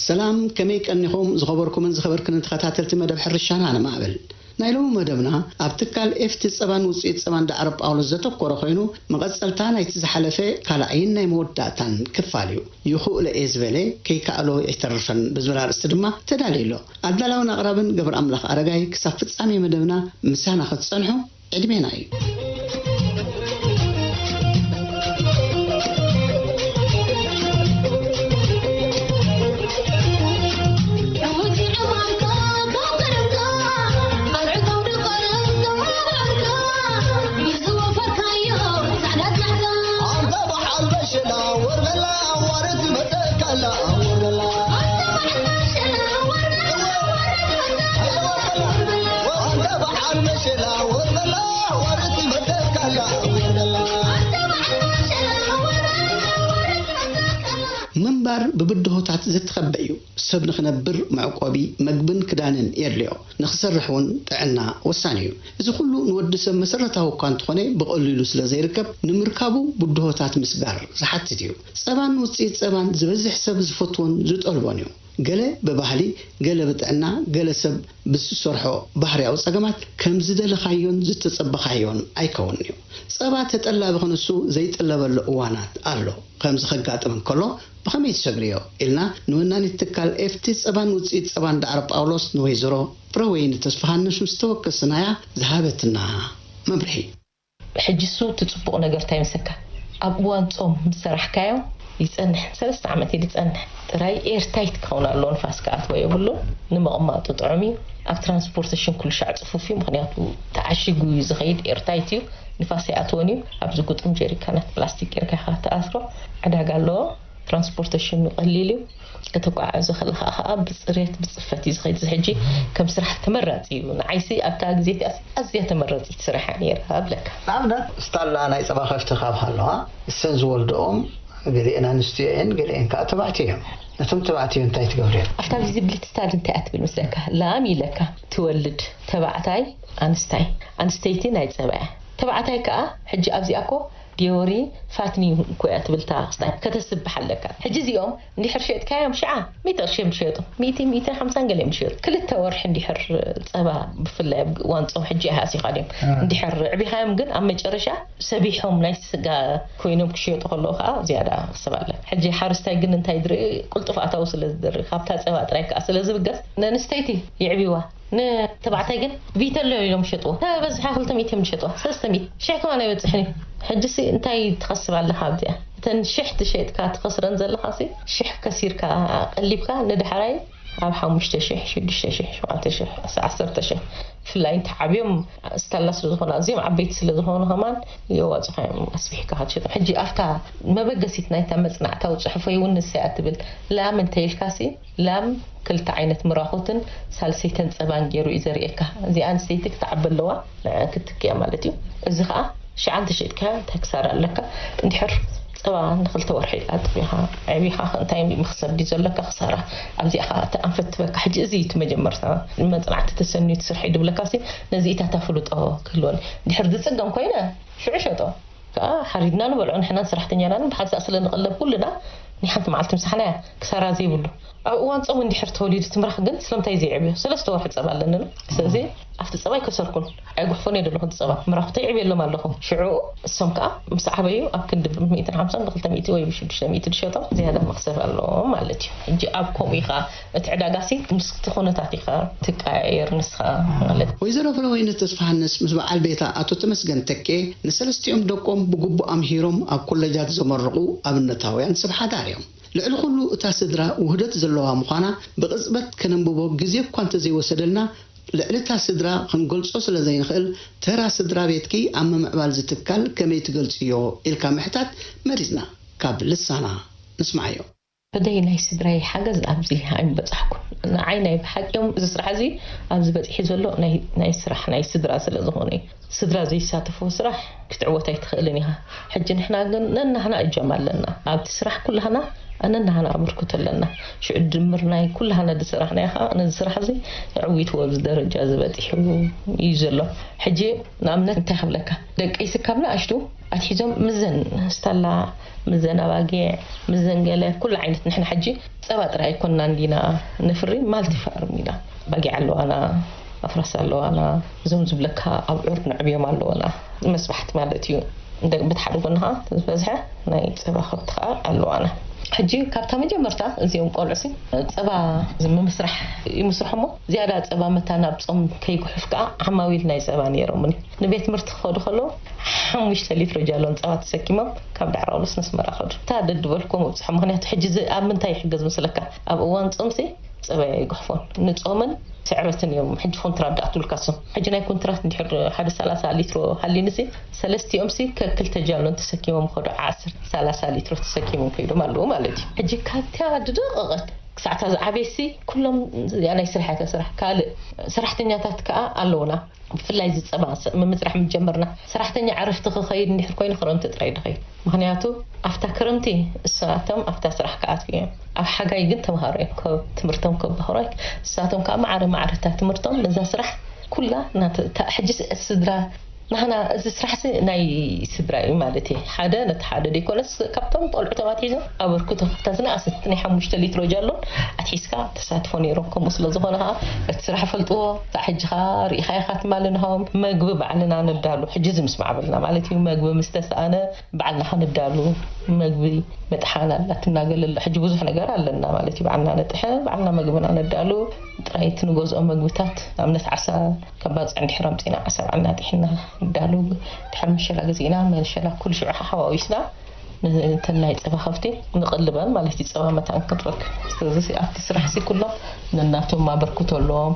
ሰላም፣ ከመይ ቀኒኹም? ዝኸበርኩምን ዝኸበርክንን ተኸታተልቲ መደብ ሕርሻና ንማዕበል። ናይ ሎሚ መደብና ኣብ ትካል ኤፍቲ ጸባን ውጽኢት ጸባን ዳዕሮ ጳውሎስ ዘተኮረ ኮይኑ፣ መቐጸልታ ናይቲ ዝሓለፈ ካልኣይን ናይ መወዳእታን ክፋል እዩ። ይኹእሎ እየ ዝበለ ከይከኣሎ ኣይተርፈን ብዝብል ኣርእስቲ ድማ ተዳልዩ ኣሎ። ኣዳላውን ኣቕራብን ገብረ ኣምላኽ ኣረጋይ። ክሳብ ፍጻሜ መደብና ምሳና ክትጸንሑ ዕድሜና እዩ። ምንባር ብብድሆታት ዝተኸበ እዩ። ሰብ ንኽነብር መዕቆቢ፣ መግብን ክዳንን የድልዮ። ንኽሰርሕ እውን ጥዕና ወሳኒ እዩ። እዚ ኩሉ ንወዲ ሰብ መሰረታዊ እኳ እንተኾነ፣ ብቐሊሉ ስለ ዘይርከብ፣ ንምርካቡ ብድሆታት ምስጋር ዝሓትት እዩ። ጸባን ውጽኢት ጸባን ዝበዝሕ ሰብ ዝፈትዎን ዝጠልቦን እዩ። ገለ ብባህሊ፣ ገለ ብጥዕና፣ ገለ ሰብ ብዝሰርሖ ባህርያዊ ጸገማት ከም ዝደለኻዮን ዝተጸበኻዮን ኣይከውንን እዩ። ጸባ ተጠላቢ ክንሱ ዘይጥለበሉ እዋናት ኣሎ። ከምዚ ከጋጥም እንከሎ ብኸመይ ትሰግርዮ? ኢልና ንወናኒት ትካል ኤፍቲ ጸባን ውጽኢት ጸባን ዳዕሮ ጳውሎስ ንወይዘሮ ፍረወይኒ ተስፋሃንስ ምስ ተወከስናያ ዝሃበትና መብርሂ። ሕጂ እሱ እቲ ጽቡቕ ነገር እንታይ መሰካ? ኣብ እዋን ጾም ምስ ሰራሕካዮ ይጸንሕ፣ ሰለስተ ዓመት እዩ ዝጸንሕ። ጥራይ ኤርታይት ክኸውን ኣለዎ፣ ንፋስ ክኣትዎ የብሉን። ንምቕማጡ ጥዑም እዩ። ኣብ ትራንስፖርቴሽን ኩሉ ሻዕ ጽፉፍ እዩ፣ ምኽንያቱ ተዓሺጉ እዩ ዝኸይድ፣ ኤርታይት እዩ፣ ንፋስ ኣይኣትዎን እዩ። ኣብዚ ግጡም ጀሪካናት ፕላስቲክ ጌርካ ኢኻ ትኣስሮ። ዕዳጋ ኣለዎ፣ ትራንስፖርቴሽኑ ቀሊል እዩ። ከተጓዓዕዞ ከለኻ ኸኣ ብጽሬት፣ ብጽፈት እዩ ዝኸይድ። እዚ ሕጂ ከም ስራሕ ተመራጺ እዩ። ንዓይሲ ኣብታ ግዜ እቲኣስ ኣዝያ ተመረጺት ስራሕ እያ ነይራ እብለካ። ንኣብነት፣ ስታላ ናይ ጸባ ከፍቲ ካብ ሃለዋ፣ እሰን ዝወልድኦም ገሊአን ኣንስትዮ እየን፣ ገሊአን ከኣ ተባዕትዮ እዮም። ነቶም ተባዕትዮ እንታይ ትገብርዮም? ኣብታ ቪዚብሊቲ ስታዲ እንታይ እያ ትብል መስለካ? ላም ኢለካ ትወልድ፣ ተባዕታይ ኣንስታይ፣ ኣንስተይቲ ናይ ጸባ እያ። ተባዕታይ ከኣ ሕጂ ኣብዚኣ እኮ ዲዮሪ ፋትኒ እኮ እያ ትብል እታ ክስታይ፣ ከተስብሕ ኣለካ። ሕጂ እዚኦም እንድሕር ሸጥካዮም ሽዓ ሚእቲ ቅርሺ እዮም ዝሸጡ። ሚእቲ፣ ሚእቲ ሓምሳን ገለ እዮም ዝሸጡ። ክልተ ወርሒ እንድሕር ጸባ፣ ብፍላይ ኣብ እዋን ጾም ሕጂ ኣይሃሲኻ ድዮም። እ። እንድሕር ኣዕቢኻዮም ግን ኣብ መጨረሻ ሰቢሖም ናይ ስጋ ኮይኖም ክሽየጡ ከለዉ ከኣ ዝያዳ ክስብ ኣለካ። ሕጂ ሓረስታይ ግን እንታይ ዝርኢ? ቅልጡፍ ኣታዊ ስለ ዝደሪ፣ ካብታ ጸባ ጥራይ ከኣ ስለ ዝብገስ፣ ነንስተይቲ የዕብይዋ። ንተባዕታይ ግን ቪተሎ ኢሎም ሸጥዎ። ተበዝሓ ክልተ ሚእቲ እዮም ዝሸጥዋ። ሰለስተ ሚእቲ። ሽሕ ከማን ኣይበጽሕን እዩ። ሕጂሲ እንታይ ትኸስብ ኣለኻ ኣብዚኣ? እተን ሽሕ ትሸጥካ ትኸስረን ዘለኻሲ፣ ሽሕ ከሲርካ ቀሊብካ ንድሕራይ ኣብ ሓሙሽተ ሽሕ፣ ሽዱሽተ ሽሕ፣ ሸውዓተ ሽሕ፣ ዓሰርተ ሽሕ፣ ብፍላይ እንተ ዓብዮም ስታላ ስለ ዝኾኑ፣ ኣዝዮም ዓበይቲ ስለ ዝኾኑ ከማን የዋጽኻ እዮም ኣስቢሕካ ክትሸጦም። ሕጂ ኣብታ መበገሲት ናይታ መጽናዕታዊ ጽሑፈይ እውን ንሳ እያ ትብል። ላም እንተ ኢልካሲ፣ ላም ክልተ ዓይነት ምራኹትን ሳልሰይተን ጸባን ገይሩ እዩ ዘርእየካ። እዚኣ ኣንስተይቲ ክትዓቢ ኣለዋ፣ ንዓ ክትክያ ማለት እዩ። እዚ ኸኣ ሽዓ እንተ ሸጥካዮ እንታይ ክሳራ ኣለካ? እንድሕር ጸባ ንኽልተ ወርሒ ኣጥቢኻ፣ ኣዕቢኻ እንታይ መኽሰብ ድዩ ዘለካ ክሳራ? ኣብዚኣ ኸኣ እቲ ኣንፈት ትበካ። ሕጂ እዚ እዩ እቲ መጀመርታ። መጽናዕቲ ተሰንዩ ትስርሒ ድብለካሲ፣ ነዚ ኢታታ ፍልጦ ክህልወኒ። እንድሕር ዝጽገም ኮይነ፣ ሽዑ ሸጦ። ከኣ ሓሪድና ንበልዖ፣ ንሕናን ሰራሕተኛናን ብሓንሳእ ስለ ንቕለብ ኩልና፣ ናይ ሓንቲ መዓልቲ ምሳሕና እያ፣ ክሳራ ዘይብሉ። ኣብ እዋን ጾም እንድሕር ተወሊዱ እቲ ምራኽ ግን ስለምንታይ ዘይዕብዮ? ሰለስተ ወርሒ ጸባ ኣለኒ፣ ኖ? ስለዚ ኣብቲ ጸባ ኣይከሰርኩን፣ ኣይጉሕፎን እየ ዘለኹ እቲ ጸባ። ምራኹ ተይዕብየሎም ኣለኹ። ሽዑ እሶም ከኣ ምስ ዓበዩ ኣብ ክንዲ ብሚእትን ሓምሳን ብክልተ ሚእቲ ወይ ብሽዱሽተ ሚእቲ ዝሸጦ ዝያዳ መኽሰብ ኣለዎም ማለት እዩ። ሕጂ ኣብ ከምኡ ኢኻ እቲ ዕዳጋሲ ምስቲ ኩነታት ኢኻ ትቀያየር ንስኻ ማለት። ወይዘሮ ፍረወይኒ ተስፋሃንስ ምስ በዓል ቤታ ኣቶ ተመስገን ተኬ ንሰለስቲኦም ደቆም ብግቡእ ኣምሂሮም ኣብ ኮለጃት ዘመረቑ ኣብነታውያን ሰብ ሓዳር እዮም። ልዕሊ ኩሉ እታ ስድራ ውህደት ዘለዋ ምዃና ብቕጽበት ከነንብቦ ግዜ እኳ እንተዘይወሰደልና ልዕሊ እታ ስድራ ክንገልጾ ስለ ዘይንኽእል፣ ተራ ስድራ ቤትኪ ኣብ ምምዕባል ዝትካል ከመይ ትገልጽዮ ኢልካ ምሕታት መሪጽና። ካብ ልሳና ንስምዓዮ። ብደይ ናይ ስድራይ ሓገዝ ኣብዚ ኣይምበጻሕኩን። ንዓይ ናይ ብሓቂ እዮም እዚ ስራሕ እዚ ኣብዚ በጺሑ ዘሎ ናይ፣ ናይ ስራሕ ናይ ስድራ ስለ ዝኾነ እዩ። ስድራ ዘይሳተፎ ስራሕ ክትዕወት ኣይትኽእልን ኢኻ። ሕጂ ንሕና ግን ነናህና እጃም ኣለና። ኣብቲ ስራሕ ኩላህና ነናህና ኣበርክቶ ኣለና። ሽዑ ድምር ናይ ኩላህና ዝሰራሕናዮ ኸዓ ነዚ ስራሕ እዚ ኣዕዊትዎ ኣብዚ ደረጃ እዚ በጺሑ እዩ ዘሎ። ሕጂ ንኣብነት እንታይ ክብለካ፣ ደቀይሲ ካብ ንኣሽቱ ኣትሒዞም ምዘን ስታላ፣ ምዘን ኣባጊዕ፣ ምዘን ገለ ኩሉ ዓይነት። ንሕና ሕጂ ጸባ ጥራይ ኣይኮንናን ዲና ነፍሪ፣ ማልቲ ፋርም ኢና። ኣባጊዕ ኣለዋና፣ ኣፍራስ ኣለዋና፣ እዞም ዝብለካ ኣብዑር ነዕብዮም ኣለዋና። መስባሕቲ ማለት እዩ። እንደ-፣ በቲ ሓደ ጎኒ ኸዓ ዝበዝሐ ናይ ጸባ ከብቲ ኸዓ ኣለዋና። ሕጂ ካብታ መጀመርታ እዚኦም ቆልዑ ሲ ጸባ ምምስራሕ ይምስርሑ እሞ፣ ዝያዳ ጸባ መታን ኣብ ጾም ከይጉሑፍ ከኣ ዓማዊል ናይ ጸባ ነይሮምኒ። ንቤት ትምህርቲ ክኸዱ ከለዉ ሓሙሽተ ሊትሮ ጃሎን ጸባ ተሰኪሞም ካብ ዳዕሮ ኣውሎስ ነስመራ ከዱ። እታ ደድበልኩም ኣብጽሖም። ምኽንያቱ ሕጂ እዚ ኣብ ምንታይ ይሕገዝ መስለካ? ኣብ እዋን ጾምሲ ጸባ ይጉሕፎን። ንጾምን ስዕረትን እዮም። ሕጂ ኮንትራት ደኣ ትብልካ እሶም። ሕጂ ናይ ኮንትራት እንድሕር ሓደ ሰላሳ ሊትሮ ሃሊንሲ፣ ሰለስቲኦምሲ ከክልተ ጃሎን ተሰኪሞም ከዱ። ዓሰርተ፣ ሰላሳ ሊትሮ ተሰኪሞም ከይዶም ኣለዉ ማለት እዩ። ሕጂ ካብታ ድደቐቐት ክሳዕታ ዝዓበየሲ ኩሎም እዚኣ ናይ ስራሕ እያ እታ ስራሕ። ካልእ ሰራሕተኛታት ከኣ ኣለዉና። ብፍላይ እዚ ጸባ ስ-፣ ምምስራሕ ምስ ጀመርና፣ ሰራሕተኛ ዕረፍቲ ክኸይድ እንድሕር ኮይኑ ክረምቲ ጥራይ ድኸይድ። ምኽንያቱ ኣብታ ክረምቲ እሳቶም ኣብታ ስራሕ ክኣትዉ እዮም። ኣብ ሓጋይ ግን ተምሃሮ እዮም። ከ-፣ ትምህርቶም ከብህሩ እዮም። እሳቶም ከኣ ማዕረ ማዕረ እታ ትምህርቶም ነዛ ስራሕ ኩላ እናተ-፣ እታ ሕጂ ስ-፣ ስድራ ናህና እዚ ስራሕሲ ናይ ስድራ እዩ ማለት እዩ። ሓደ ነቲ ሓደ ዘይኮነስ ካብቶም ቆልዑ ተባትሒዞም ኣበርክቶ ካብታ ዝነኣሰት ናይ ሓሙሽተ ሊትሮ ጃሎን ኣትሒዝካ ተሳትፎ ነይሮም። ከምኡ ስለ ዝኾነ ኸዓ እቲ ስራሕ ፈልጥዎ፣ እታ ሕጂ ኸዓ ርኢኻዮ ኢኻ ትማሊ ንሃቦም መግቢ ባዕልና ነዳሉ። ሕጂ እዚ ምስ ማዕበልና ማለት እዩ። መግቢ ምስ ተሰኣነ ባዕልና ኸነዳሉ፣ መግቢ መጥሓን ኣላትና ገለ ኣሎ። ሕጂ ብዙሕ ነገር ኣለና ማለት እዩ። ባዕልና ነጥሕን ባዕልና መግብና ነዳሉ። ጥራይ እቲ ንገዝኦ መግብታት፣ ንኣብነት ዓሳ ካብ ባጽዕ እንድሕር ኣምጺእና ዓሳ ባዕልና ኣጢሕና ንዳሉ። ድሓር መሸላ ገዚእና፣ መሸላ ኩሉ ሽዑ ሓዋዊስና ነተን ናይ ጸባ ከብቲ ንቕልበን ማለት እዩ፣ ጸባ መታን ክንረክብ። ስለዚ ኣብቲ ስራሕሲ ኩሎም ነናቶም ኣበርክቶ ኣለዎም።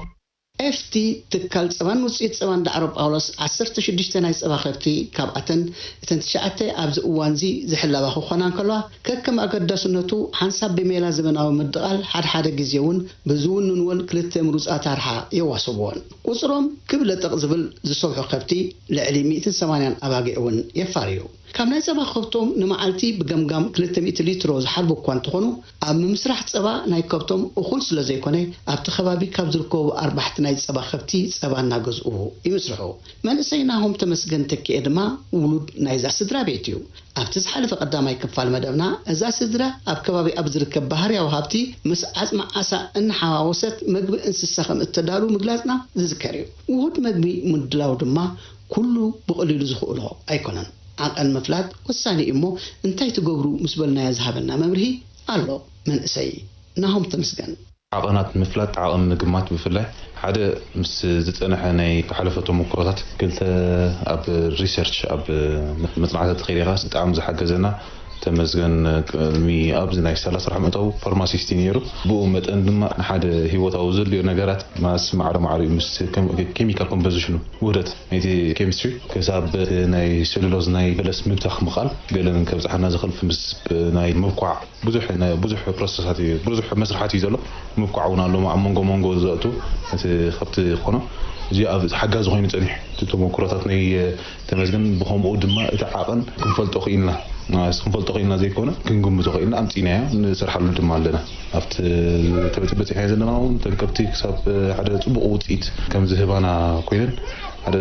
ኤፍቲ ትካል ጸባን ውጽኢት ጸባን ዳዕሮ ጳውሎስ ዓሰርተ ሽዱሽተ ናይ ጸባ ከብቲ፣ ካብኣተን እተን ትሽዓተ ኣብዚ እዋንዚ ዝሕለባ ክኾና እንከለዋ፣ ከከም ኣገዳስነቱ ሓንሳብ ብሜላ ዘበናዊ ምድቓል፣ ሓድሓደ ግዜ እውን ብዝውንንወን ክልተ ምሩጻት ኣርሓ የዋስብወን። ቁጽሮም ክብ ለጠቕ ዝብል ዝሰብሑ ከብቲ ልዕሊ ሚእትን ሰማንያን ኣባጊዕ እውን የፋርዩ። ካብ ናይ ጸባ ከብቶም ንመዓልቲ ብገምጋም ክልተ ሚእቲ ሊትሮ ዝሓልቡ እኳ እንተኾኑ፣ ኣብ ምምስራሕ ጸባ ናይ ከብቶም እኹል ስለ ዘይኮነ፣ ኣብቲ ከባቢ ካብ ዝርከቡ ኣርባሕቲ ናይ ጸባ ከብቲ ጸባ እናገዝኡ ይምስርሑ። መንእሰይ ናሆም ተመስገን ተኪኤ ድማ ውሉድ ናይዛ ስድራ ቤት እዩ። ኣብቲ ዝሓለፈ ቀዳማይ ክፋል መደብና፣ እዛ ስድራ ኣብ ከባቢ ኣብ ዝርከብ ባህርያዊ ሃብቲ ምስ ዓጽሚ ዓሳ እናሓዋወሰት መግቢ እንስሳ ከም እተዳሉ ምግላጽና ዝዝከር እዩ። ውሁድ መግቢ ምድላው ድማ ኩሉ ብቐሊሉ ዝኽእሎ ኣይኮነን። ዓቐን ምፍላጥ ወሳኒ እዩ እሞ፣ እንታይ ትገብሩ ምስ በልናዮ ዝሃበና መብርሂ ኣሎ። መንእሰይ ናሆም ተመስገን። ዓቐናት ምፍላጥ፣ ዓቐን ምግማት ብፍላይ ሓደ ምስ ዝጸንሐ ናይ ዝሓለፈ ተመኩሮታት፣ ክልተ ኣብ ሪሰርች፣ ኣብ መጽናዕቲ ተኸይደ ኢኻ ብጣዕሚ ዝሓገዘና ተመስገን ቅድሚ ኣብዚ ናይ ሰላሳ ስራሕ ምእታው ፋርማሲስት እዩ ነይሩ። ብኡ መጠን ድማ ንሓደ ህይወታዊ ዘድልዮ ነገራት ማስ ማዕረ ማዕሪኡ ምስ ከም-፣ ኬሚካል ኮምፖዚሽኑ፣ ውህደት ናይቲ ኬሚስትሪ፣ ክሳብ ናይ ሴሉሎዝ ናይ በለስ ምብታኽ ምኽኣል ገለን ከብጽሓና ዝኽእል ምስ ናይ ምብኳዕ ብዙሕ ናይ፣ ብዙሕ ፕሮሰሳት እዩ፣ ብዙሕ መስርሓት እዩ ዘሎ። ምብኳዕ እውን ኣለዎ ኣብ መንጎ መንጎ ዘእቱ እቲ ከብቲ ክኾኖ። እዚ ኣብ ሓጋዚ ኮይኑ ጸኒሑ። እቲ ተመኩሮታት ናይ ተመስገን ብኸምኡ ድማ እቲ ዓቐን ክንፈልጦ ክኢልና። ክንፈልጦ ክኢልና ዘይኮነ ክንግምቶ ክኢልና ኣምጺእናዮ፣ ንሰርሓሉ ድማ ኣለና። ኣብቲ ተበጽ-፣ በጺሕናዮ ዘለና እውን እተን ከብቲ ክሳብ ሓደ ጽቡቕ ውጽኢት ከም ዝህባና ኮይነን ሓደ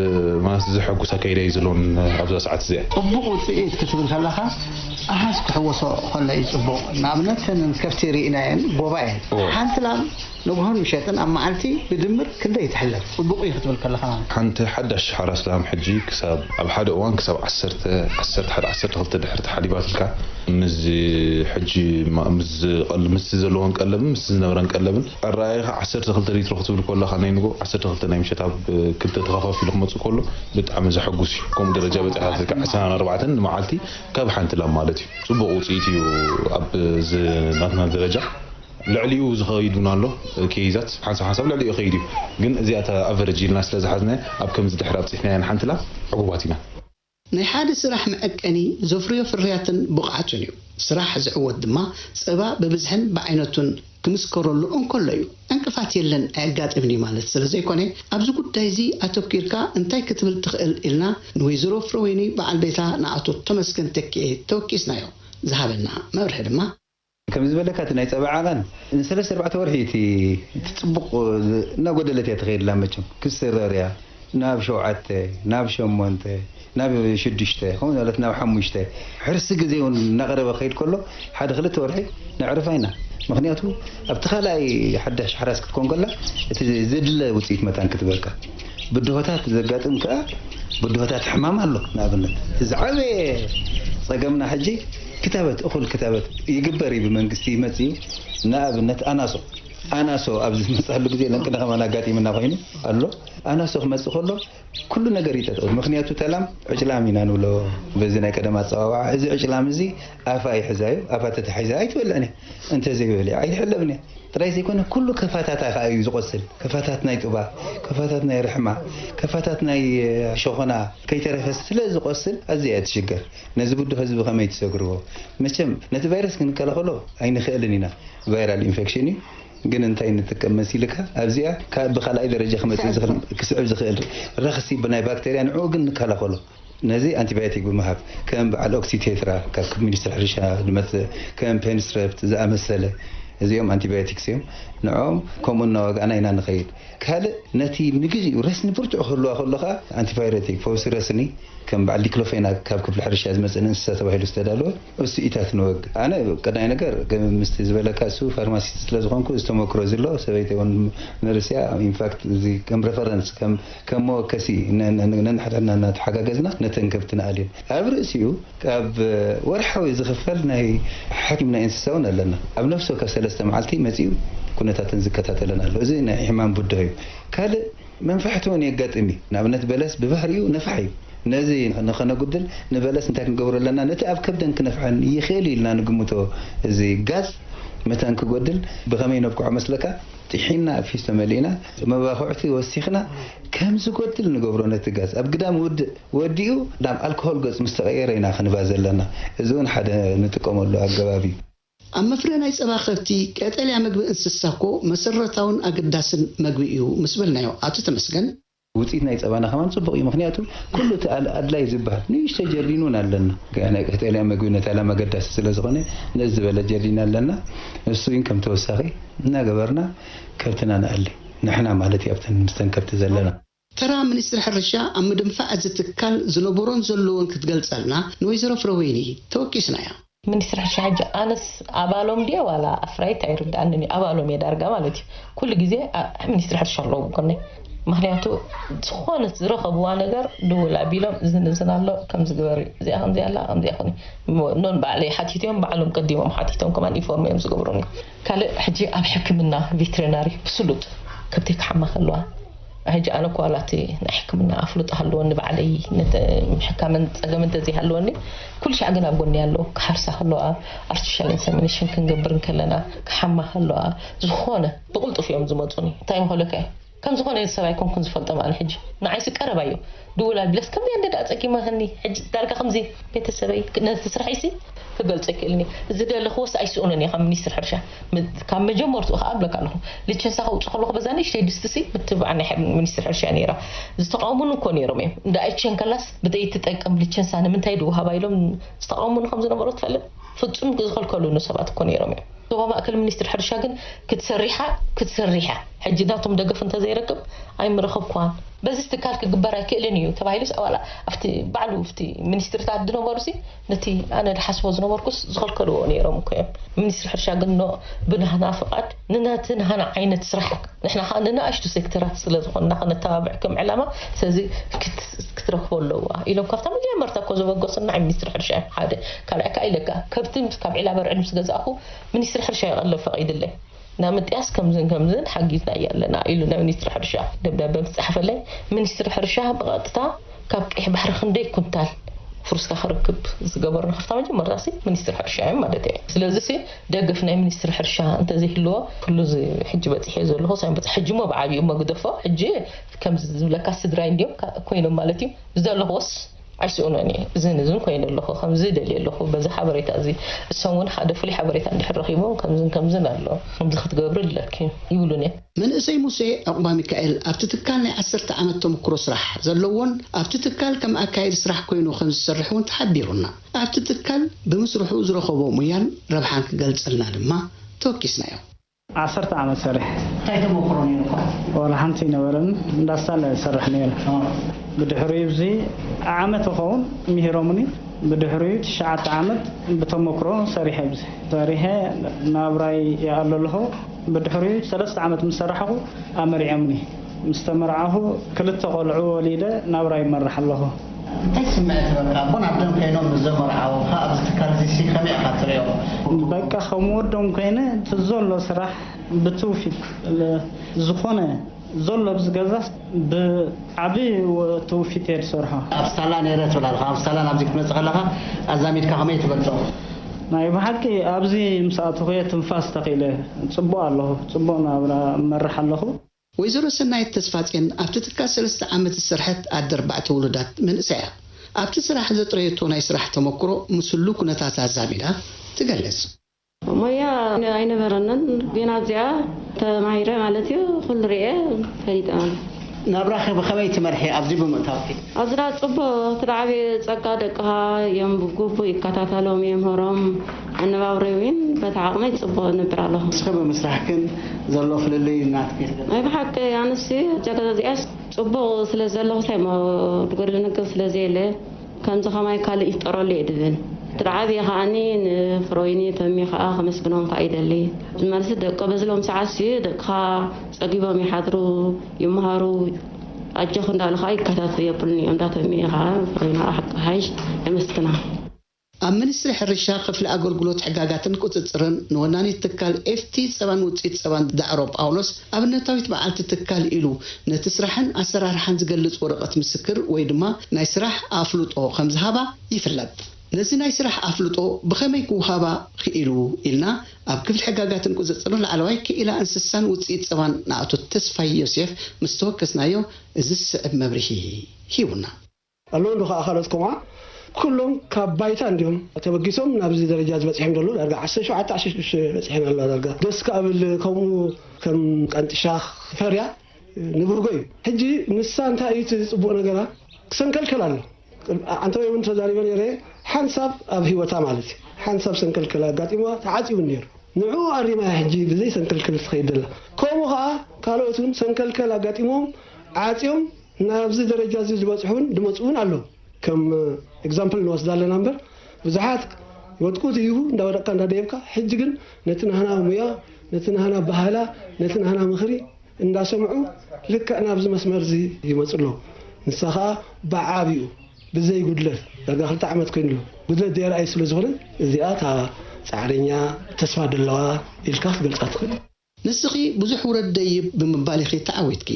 ማለት ዘሐጉስ ኣካይዳ እዩ ዘለዎን ኣብዛ ሰዓት እዚኣ። ጽቡቕ ውጽኢት ክትብል ከለኻ ኣሃዝ ክሕወሶ ከሎ እዩ ጽቡቕ። ንኣብነት እተን ከብቲ ርኢናየን ጎባ እየን። እወ። ሓንቲ ላም ንግሆን ምሸጥን ኣብ መዓልቲ ብድምር ክንደይ ትሕለብ? ጽቡቕ እዩ ክትብል ከለኻ ማለት። ሓንቲ ሓዳሽ ሓራስ ላም ሕጂ ክሳብ ኣብ ሓደ እዋን ክሳብ ዓሰርተ፣ ዓሰርተ ሓደ፣ ዓሰርተ ክልተ ድሕሪ ተሓሊባትልካ ምስ ሕጂ ማ-፣ ምስ ዝቐል-፣ ምስ ዘለዎን ቀለብን ምስ ዝነበረን ቀለብን ኣረኣእያኻ ዓሰርተ ክልተ ሊትሮ ክትብል ከለኻ ናይ ንጎ ዓሰርተ ክልተ ናይ ምሸት ኣብ ክልተ ተኸፋፊሉ ክመጽእ ከሎ ብጣዕሚ ዘሐጉስ እዩ። ከምኡ ደረጃ በጺሓትልካ ዕስራን ኣርባዕተን ንመዓልቲ ካብ ሓንቲ ላም ማለት እዩ። ጽቡቕ ውጽኢት እዩ ኣብ እዚ ናትና ደረጃ። ልዕሊኡ ዝኸይድ እውን ኣሎ። ኬይዛት ሓንሳብ ሓንሳብ ልዕሊኡ ይኸይድ እዩ። ግን እዚኣ እታ ኣቨረጅ ኢልና ስለ ዝሓዝና ኣብ ከምዚ ድሕሪ ኣብፂሕናያ ንሓንትላ ዕጉባት ኢና። ናይ ሓደ ስራሕ መዐቀኒ ዘፍርዮ ፍርያትን ብቕዓቱን እዩ። ስራሕ ዝዕወት ድማ ጸባ ብብዝሕን ብዓይነቱን ክምስከረሉ እንከሎ እዩ። ዕንቅፋት የለን ኣየጋጥምን እዩ ማለት ስለ ዘይኮነ ኣብዚ ጉዳይ እዚ ኣተኪርካ እንታይ ክትብል ትኽእል ኢልና ንወይዘሮ ፍረወይኒ በዓል ቤታ ንኣቶ ተመስገን ተኪኤ ተወኪስናዮ። ዝሃበና መብርሒ ድማ ከም ዝበለካ እቲ ናይ ጸባ ዓቐን ንሰለስተ ኣርባዕተ ወርሒ እቲ እቲ ጽቡቕ እናጎደለት እያ ትኸይድላ። መቸም ክስረር እያ ናብ ሸውዓተ ናብ ሸሞንተ ናብ ሽዱሽተ ከምኡ ማለት ናብ ሓሙሽተ ሕርሲ ግዜ እውን እናቐረበ ክኸይድ ከሎ ሓደ ክልተ ወርሒ ነዕርፋ ኢና። ምክንያቱ ኣብቲ ካልኣይ ሓዳሽ ሓራስ ክትኮን ከላ እቲ ዘድለ ውፅኢት መታን ክትበካ ብድሆታት ዘጋጥም ከኣ ብድሆታት ሕማም ኣሎ። ንኣብነት ዝዓበየ ጸገምና ሕጂ ክታበት እኹል ክታበት ይግበር እዩ ብመንግስቲ ይመጽእ እዩ። ንኣብነት ኣናሶ ኣናሶ ኣብ ዝመፅኣሉ ግዜ ለንቅነ ከማን ኣጋጢምና ኮይኑ ኣሎ። ኣናሶ ክመፅእ ከሎ ኩሉ ነገር ይጠጠው። ምክንያቱ ተላም ዕጭላም ኢና ንብሎ በዚ ናይ ቀደም ኣፀዋውዓ። እዚ ዕጭላም እዚ ኣፋ ይሕዛ እዩ። ኣፋ ተታሒዛ ኣይትበልዕን እያ። እንተዘይበልዕ ኣይትሕለብን እያ። ጥራይ ዘይኮነ ኩሉ ከፋታታ ከዓ እዩ ዝቆስል። ከፋታት ናይ ጡባ፣ ከፋታት ናይ ርሕማ፣ ከፋታት ናይ ሸኾና ከይተረፈ ስለ ዝቆስል ኣዝያ እያ ትሽገር። ነዚ ብድሆ እዚ ብኸመይ ትሰግርዎ? መቸም ነቲ ቫይረስ ክንከላኸሎ ኣይንኽእልን ኢና። ቫይራል ኢንፌክሽን እዩ። ግን እንታይ ንጥቀም መሲልካ ኣብዚኣ ብካልኣይ ደረጃ ክመፅእ ዝኽእል ክስዕብ ዝኽእል ረኽሲ ብናይ ባክተርያ ንዕኡ ግን ንከላኸሎ። ነዚ ኣንቲባዮቲክ ብምሃብ ከም በዓል ኦክሲቴትራ ካብ ሚኒስትሪ ሕርሻ ዝመፅእ ከም ፔንስትረፕት ዝኣመሰለ እዚኦም ኣንቲባዮቲክስ እዮም። ንዕኦም ከምኡ እናወጋእና ኢና ንኸይድ። ካልእ ነቲ ንግዚኡ ረስኒ ብርቱዕ ክህልዋ ከሎ ከዓ ኣንቲፓይረቲክ ፈውሲ ረስኒ ከም በዓል ዲክሎፌና ካብ ክፍሊ ሕርሻ ዝመፅእ ንእንስሳ ተባሂሉ ዝተዳለወ እሱ ኢታት ንወግ ኣነ ቀዳይ ነገር ምስቲ ዝበለካ እሱ ፋርማሲስት ስለ ዝኾንኩ ዝተመክሮ ዝሎ ሰበይቲ እውን ነርስያ ኢንፋክት እዚ ከም ሬፈረንስ ከም ከም መወከሲ ነንሕድሕድና እናተሓጋገዝና ነተን ከብቲ ንኣልየን ኣብ ርእሲኡ ካብ ወርሓዊ ዝኽፈል ናይ ሓኪም ናይ እንስሳ እውን ኣለና ኣብ ነፍሲ ወከፍ ሰለስተ መዓልቲ መፂኡ ኩነታተን ዝከታተለን ኣሎ እዚ ናይ ሕማም ብድሆ እዩ ካልእ መንፋሕቲ እውን የጋጥም እዩ። ንኣብነት በለስ ብባህሪኡ ነፋሕ እዩ። ነዚ ንኸነጉድል ንበለስ እንታይ ክንገብሮ ኣለና? ነቲ ኣብ ከብደን ክነፍሐን ይኽእል እዩ ኢልና ንግምቶ እዚ ጋዝ መታን ክጎድል ብኸመይ ነብቅዖ መስለካ? ጥሒንና ኣብ ፊስቶ መሊእና መባኹዕቲ ወሲኽና ከም ዝጎድል ንገብሮ ነቲ ጋዝ ኣብ ግዳም ውድእ ወዲኡ ናብ ኣልኮሆል ገፁ ምስ ተቐየረ ኢና ክንባ ዘለና። እዚ እውን ሓደ ንጥቀመሉ ኣገባብ እዩ። ኣብ መፍረ ናይ ጸባ ከብቲ ቀጠልያ መግቢ እንስሳ እኮ መሰረታውን ኣገዳስን መግቢ እዩ ምስ በልናዮ ኣቶ ተመስገን፣ ውጽኢት ናይ ጸባና ከማን ጽቡቕ እዩ፣ ምኽንያቱ ኩሉ እቲ ኣድላይ ዝበሃል ንእሽቶ ጀርዲን እውን ኣለና። ናይ ቀጠልያ መግቢ ነቲ ዕላማ ኣገዳሲ ስለ ዝኾነ ንእስ ዝበለ ጀርዲን ኣለና። እሱ እውን ከም ተወሳኺ እናገበርና ከብትና ንኣሊ ንሕና ማለት እዩ ኣብተን ምስተን ከብቲ ዘለና። ተራ ሚኒስትሪ ሕርሻ ኣብ ምድንፋዕ እዚ ትካል ዝነበሮን ዘለዎን ክትገልጸልና ንወይዘሮ ፍረወይኒ ተወኪስናያ። ሚኒስትሪ ሕርሻ ሕጂ ኣነስ ኣባሎም ድየ ዋላ ኣፍራይት ኣይርድኣንን እዩ ኣባሎም እየ ዳርጋ ማለት እዩ ኩሉ ግዜ ሚኒስትሪ ሕርሻ ኣለዎ ብጎነይ ምክንያቱ ዝኾነት ዝረኸብዋ ነገር ድውል ኣቢሎም እዝን እዝን ኣሎ ከምዚ ግበሪ እዚኣ ከምዚ ኣላ ከምዚ ይኹን ኖን ባዕለይ ሓቲቶም ባዕሎም ቀዲሞም ሓቲቶም ከማን ኢንፎርም እዮም ዝገብሩኒ ካልእ ሕጂ ኣብ ሕክምና ቬትሪናሪ ብስሉጥ ከብተይ ክሓማ ከለዋ ሕጂ ኣነ እኳ ዋላ እቲ ናይ ሕክምና ኣፍልጦ ሃለወኒ ባዕለይ ሕካምን ፀገምን ተዘይሃለወኒ ኩሉ ሻዕ ግን ኣብ ጎኒ ኣለዉ ክሓርሳ ከለዋ ኣርቲፊሻል ኢንሰሚኔሽን ክንገብር እንከለና ክሓማ ከለዋ ዝኾነ ብቕልጡፍ እዮም ዝመፁኒ እንታይ ምኸለካ ከም ዝኾነ ሰብ ኣይኮንኩን ዝፈልጦም ኣነ ሕጂ ንዓይሲ ቀረባ እዩ ድውል ኣቢለስ ከምዚ እንደ ዳኣ ጸጊመ ከኒ ሕጂ ዳርጋ ከምዚ ቤተሰበይ ነቲ ስራሕ ይሲ ክገልጾ ይክእልኒ እዚ ደለኽዎስ ኣይስኡንን እየ ካብ ሚኒስትር ሕርሻ ካብ መጀመርትኡ ከዓ እብለካ ኣለኹ ልቸንሳ ከውፅእ ከለኹ በዛ ንእሽተይ ድስቲ ሲ ምትብባዕ ናይ ሚኒስትር ሕርሻ ነይራ ዝተቃወሙኒ እኮ ነይሮም እዮም እንዳ ኣይቸን ከላስ ብዘይትጠቅም ልቸንሳ ንምንታይ ድወሃባ ኢሎም ዝተቃወሙኒ ከም ዝነበሩ ትፈልጥ ፍፁም ዝኸልከሉኒ ሰባት እኮ ነይሮም እዮም ዞባ ማእከል ሚኒስትሪ ሕርሻ ግን ክትሰሪሓ ክትሰሪሓ ሕጂ ናቶም ደገፍ እንተዘይረክብ ኣይምረኸብኳን በዚ ትካል ክግበር ኣይክእልን እዩ ተባሂሉስ ኣዋላ ኣብቲ ባዕሉ ኣብቲ ሚኒስትርታት ዝነበሩሲ ነቲ ኣነ ድሓስቦ ዝነበርኩስ ዝኸልከልዎ ነይሮም እኮ እዮም ሚኒስትሪ ሕርሻ ግን ኖ ብናህና ፍቓድ ንነቲ ናህና ዓይነት ስራሕ ንሕና ከዓ ንንኣሽቱ ሴክተራት ስለ ዝኾንና ከነተባብዕ ከም ዕላማ ስለዚ ክትረክቦ ኣለዋ ኢሎም ካብታ መጀመርታ እኮ ዘበገሱና ሚኒስትሪ ሕርሻ ሓደ ካልኣይ ከዓ ኢለካ ከብቲ ካብ ዒላ በርዕድ ምስ ገዛእኹ ሚኒስትሪ ሕርሻ ይቐለብ ፈቒድለይ ናብ ምጥያስ ከምዝን ከምዝን ሓጊዝናያ ኣለና ኢሉ ናብ ሚኒስትሪ ሕርሻ ደብዳበ ምስ ጸሓፈለይ ሚኒስትሪ ሕርሻ ብቐጥታ ካብ ቀይሕ ባሕሪ ክንደይ ኩንታል ፍሩስካ ክርክብ ዝገበርና ካብታ መጀመርታ ሲ ሚኒስትሪ ሕርሻ እዮም ማለት እየ። ስለዚ ሲ ደገፍ ናይ ሚኒስትሪ ሕርሻ እንተዘይህልዎ ኩሉ እዚ ሕጂ በፂሐ ዘለኹ ሳይን በፂ ሕጂ ሞ ብዓብዩ መግደፎ ሕጂ ከምዚ ዝብለካ ስድራይ እንዲዮም ካ- ኮይኖም ማለት እዩ። ብዘለኹስ ኣይስእኖን እየ። እዝን እዝን ኮይነ ኣለኹ ከምዚ ደልየ ኣለኹ በዚ ሓበሬታ እዚ እሶም እውን ሓደ ፍሉይ ሓበሬታ እንድሕር ረኺቦም ከምዝን ከምዝን ኣሎ ከምዚ ክትገብሪ ኣለኪ ይብሉን እዮም። መንእሰይ ሙሴ ዕቑባ ሚካኤል ኣብቲ ትካል ናይ ዓሰርተ ዓመት ተመክሮ ስራሕ ዘለዎን ኣብቲ ትካል ከም ኣካየዲ ስራሕ ኮይኑ ከም ዝሰርሕ እውን ተሓቢሩና። ኣብቲ ትካል ብምስርሑ ዝረኸቦ ሙያን ረብሓን ክገልፀልና ድማ ተወኪስናዮ። ዓሰርተ ዓመት ሰሪሐ። እንታይ ተመክሮ ነይሩካ? ዋላ ሓንቲ ኣይነበረን፣ እንዳሳለ እሰርሕ ነይረ። ብድሕሪኡ እዚ ዓመት ይኸውን ምሂሮምኒ። ብድሕሪኡ ትሽዓተ ዓመት ብተመክሮ ሰሪሐ ኣብዚ ሰሪሐ ናብራይ ይኣሉ ኣለኹ። ብድሕሪኡ ሰለስተ ዓመት ምስ ሰራሕኹ ኣመሪዖምኒ። ምስ ተመርዓኹ ክልተ ቆልዑ ወሊደ ናብራይ ይመርሕ ኣለኹ። እንታይ ስምዒት ነበካ ኣቦን ኣደን ኮይኖም ምስ ዘመርዓዉኻ ኣብዚ ትካል እዚሲ ከመይ ኢኻ ትሪኦ? በቃ ከም ወዶም ኮይነ እቲ ዘሎ ስራሕ ብትውፊት ዝኾነ ዘሎ ኣብዚ ገዛስ ብዓቢ ትውፊት እየ ዝሰርሖ። ኣብ ሳላ ነይረ ትብል ኣለኻ። ኣብ ሳላ ናብዚ ክትመጽእ ከለኻ ኣዛሚድካ ከመይ ትገልጾ? ናይ ብሓቂ ኣብዚ ምስ ኣተኹ እየ ትንፋስ ተኺለ። ጽቡቕ ኣለኹ። ጽቡቕ ናብራ እመርሕ ኣለኹ። ወይዘሮ ሰናይት ተስፋጼን ኣብቲ ትካል ሰለስተ ዓመት ዝሰርሐት ኣደ ኣርባዕተ ውሉዳት መንእሰያ ኣብቲ ስራሕ ዘጥረየቶ ናይ ስራሕ ተመክሮ ምስ ህሉ ኩነታት ኣዛሚዳ ትገልጽ። ሞያ ኣይነበረንን ግን ኣብዚኣ ተማሂረ ማለት እዩ ኩሉ ርእየ ፈሊጠ ማለት እዩ። ናብራኺ ብኸመይ ትመርሒ ኣብዚ ብምእታውኪ? ኣብዚ ዳ ጽቡቕ እቲ ዳዕበየ ጸጋ ደቅኻ እዮም ብግቡእ ይከታተሎም የምህሮም ኣነባብረይ እውን በቲ ዓቕመይ ጽቡቕ እነብር ኣለኹ። ንስኺ ብምስራሕክን ዘሎ ፍልልይ ናትኪ እስኪ ናይ ብሓቂ ኣነሲ እዛ ገዛ እዚኣስ ጽቡቕ ስለ ዘለኹ እንታይ እሞ ዝጎድል ነገር ስለ ዘየለ ከምዚ ኸማይ ካልእ ይፍጠረሉ እየ ድብል እቲ ዳዕበየ ከኣኒ ንፍሮይኒ ተሚ ኸኣ ከመስግኖም ከኣ ይደሊ። ዝመልሲ ደቂ በዝሎም ሰዓትሲ ደቅኻ ጸጊቦም ይሓድሩ ይመሃሩ ኣጆኺ እንዳበሉ ከዓ ይከታተሉ የብሉን እዮም እንዳተምየ ከዓ ኮይና ሓቂ ሓይሽ የመስግና። ኣብ ሚኒስትሪ ሕርሻ ክፍሊ ኣገልግሎት ሕጋጋትን ቁፅፅርን ንወናኒት ትካል ኤፍቲ ፀባን ውፅኢት ፀባን ዳዕሮ ጳውሎስ ኣብነታዊት በዓልቲ ትካል ኢሉ ነቲ ስራሕን ኣሰራርሓን ዝገልፅ ወረቐት ምስክር ወይ ድማ ናይ ስራሕ ኣፍልጦ ከምዝሃባ ይፍለጥ። ነዚ ናይ ስራሕ ኣፍልጦ ብኸመይ ክወሃባ ክኢሉ ኢልና ኣብ ክፍሊ ሕጋጋትን ቁፅፅርን ላዕለዋይ ክኢላ እንስሳን ውፅኢት ፀባን ንኣቶ ተስፋይ ዮሴፍ ምስ ተወከስናዮ እዚ ዝስዕብ መብርሂ ሂቡና። ኣለዉ ዶ ከዓ ካልኦት ከምኣ ኩሎም ካብ ባይታ እንዲዮም ተበጊሶም ናብዚ ደረጃ ዝበፅሖም ዘለዉ ዳርጋ ዓሰርተ ሸውዓተ ዓሰርተ ሽዱሽተ በፂሐን ኣለዋ ዳርጋ ደስ ክብል ከምኡ ከም ቀንጥሻ ክፈርያ ንብርጎ እዩ። ሕጂ ንሳ እንታይ እዩ እቲ ፅቡቕ ነገራ ክሰንከልከል ኣሎ። ኣንተወይ እውን ተዛሪበ ነይረ ሓንሳብ ኣብ ህይወታ ማለት እዩ ሓንሳብ ሰንከልከል ኣጋጢምዋ ተዓፂቡ ነይሩ። ንዕኡ ኣሪማ እያ ሕጂ ብዘይ ሰንከልከል ትኸይድ ዘላ። ከምኡ ከዓ ካልኦት እውን ሰንከልከል ኣጋጢሞም ዓፅዮም ናብዚ ደረጃ እዚ ዝበፅሑ እውን ዝመፁ እውን ኣለዉ። ከም example ንወስዳ ኣለና እምበር ብዙሓት ይወድቁ ትይሁ እንዳወደቅካ እንዳደየብካ ሕጂ ግን ነቲ ናህና ሙያ ነቲ ናህና ባህላ ነቲ ናህና ምኽሪ እንዳሰምዑ ልክዕ ናብዚ መስመር እዚ ይመፁ ኣለዉ። ንሳ ከዓ ብዓብኡ ብዘይ ጉድለት ዳርጋ ክልተ ዓመት ኮይኑ ኣሎ። ጉድለት ዘይረኣይ ስለ ዝኾነ እዚኣ እታ ፃዕረኛ ተስፋ ደለዋ ኢልካ ክትገልፃ ትኽእል። ንስኺ ብዙሕ ውረድ ደይብ ብምባል ኢኺ ተዓዊትኪ።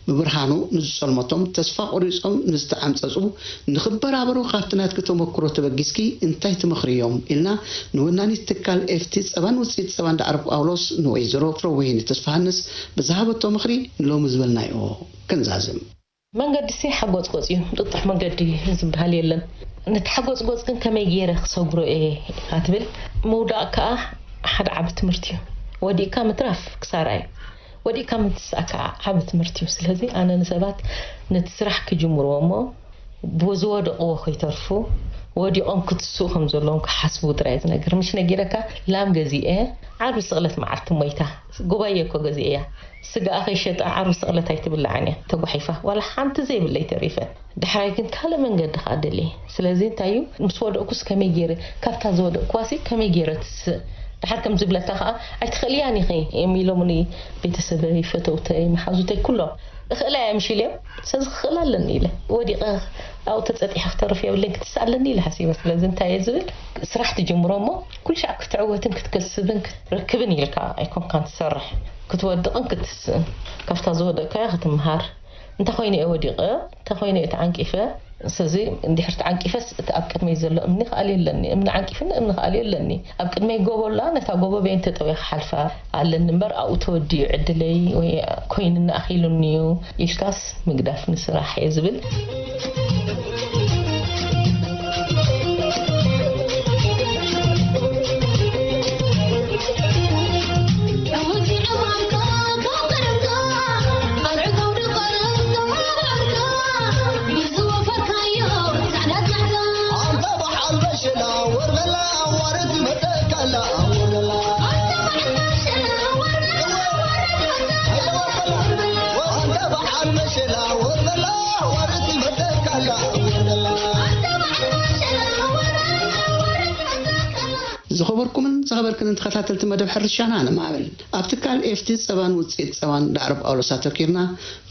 ምብርሃኑ ንዝጸልመቶም፣ ተስፋ ቆሪጾም ንዝተዓምጸጹ ንኽበራበሩ ካብቲ ናትኪ ተመክሮ ተበጊስኪ እንታይ ትመኽርዮም? ኢልና ንወናኒት ትካል ኤፍቲ ጸባን ውጽኢት ጸባን ዳዕሮ ጳውሎስ ንወይዘሮ ፍረወይኒ ተስፋሃንስ ብዝሃበቶ ምኽሪ ንሎሚ ዝበልናዮ ክንዛዝም። መንገድሲ ሓጎጽጎጽ እዩ፣ ጥጡሕ መንገዲ ዝበሃል የለን። ነቲ ሓጎጽጎጽ ግን ከመይ ገይረ ክሰግሮ እየ ኢኻ ትብል፣ ምውዳቕ ከኣ ሓደ ዓቢ ትምህርቲ እዩ። ወዲቕካ ምትራፍ ክሳራ እዩ፣ ወዲቕካ ምትሳእ ከኣ ዓቢ ትምህርቲ እዩ። ስለዚ ኣነ ንሰባት ነቲ ስራሕ ክጅምርዎ እሞ ብዝወደቕዎ ከይተርፉ ወዲቖም ክትስኡ ከም ዘለዎም ክሓስቡ ጥራይ ዝነግር። ምሽ ነጊረካ ላም ገዚኤ ዓርቢ ስቕለት መዓልቲ ሞይታ። ጉባየ እኮ ገዚኤያ። ስጋኣ ከይሸጠ ዓርቢ ስቕለት ኣይትብላዕን እያ ተጓሒፋ። ዋላ ሓንቲ ዘይብለይ ተሪፈ። ዳሕራይ ግን ካልእ መንገዲ ከኣ ደልየ። ስለዚ እንታይ እዩ ምስ ወደቕኩስ ከመይ ገይረ ካብታ ዝወደቕኩዋሲ ከመይ ገይረ ትስእ? ደሓር ከም ዝብለካ ከኣ ኣይትኽእልያን ኢኺ እዮም ኢሎምኒ ቤተሰበይ፣ ፈተውተይ፣ መሓዙተይ ኩሎም። እኽእላ እየ ምሽ ኢለዮም። ስለዚ ክኽእል ኣለኒ ኢለ ወዲቐ ኣብኡ ተጸጢሐ ክተርፍ የብለይን ክትስእ ኣለኒ ኢለ ሓሲበ። ስለዚ እንታይ እየ ዝብል ስራሕ ትጅምሮ እሞ ኩሉ ሻዕ ክትዕወትን ክትከስብን ክትረክብን ኢልካ ኣይኮንካን ትሰርሕ ክትወድቕን ክትስእን ካብታ ዝወደቕካያ ክትምሃር እንታይ ኮይነ እየ ወዲቐ እንታይ ኮይነ እየ ተዓንቂፈ ስለዚ እንድሕር ተዓንቂፈስ እቲ ኣብ ቅድመይ ዘሎ እምኒ ክኣልዮ ኣለኒ፣ እምኒ ዓንቂፍኒ እምኒ ክኣልዮ ኣለኒ። ኣብ ቅድመይ ጎቦ ኣላ፣ ነታ ጎቦ በየን ተጠውየ ክሓልፋ ኣለኒ እምበር ኣብኡ ተወዲኡ ዕድለይ ወይ ኮይኑኒ ኣኺሉኒ እዩ ኢልካስ ምግዳፍ ንስራሕ እየ ዝብል። ዝኸበርኩምን ዝኸበርክንን ተኸታተልቲ መደብ ሕርሻና ንማዕብል፣ ኣብ ትካል ኤፍቲ ጸባን ውጽኢት ጸባን ዳዕሮ ጳውሎስ ኣተኪርና።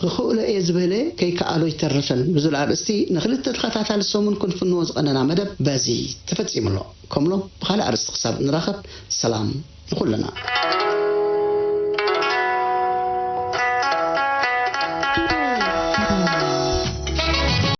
ክኽእሎ እየ ዝበለ ከይከኣሎ ኣይተርፍን ብዝብል ኣርእስቲ ንኽልተ ተኸታታሊ ሰሙን ክንፍንዎ ዝቐነና መደብ በዚ ተፈጺሙ ኣሎ። ከምሎ ብኻልእ ኣርእስቲ ክሳብ ንራኸብ ሰላም ንኹልና።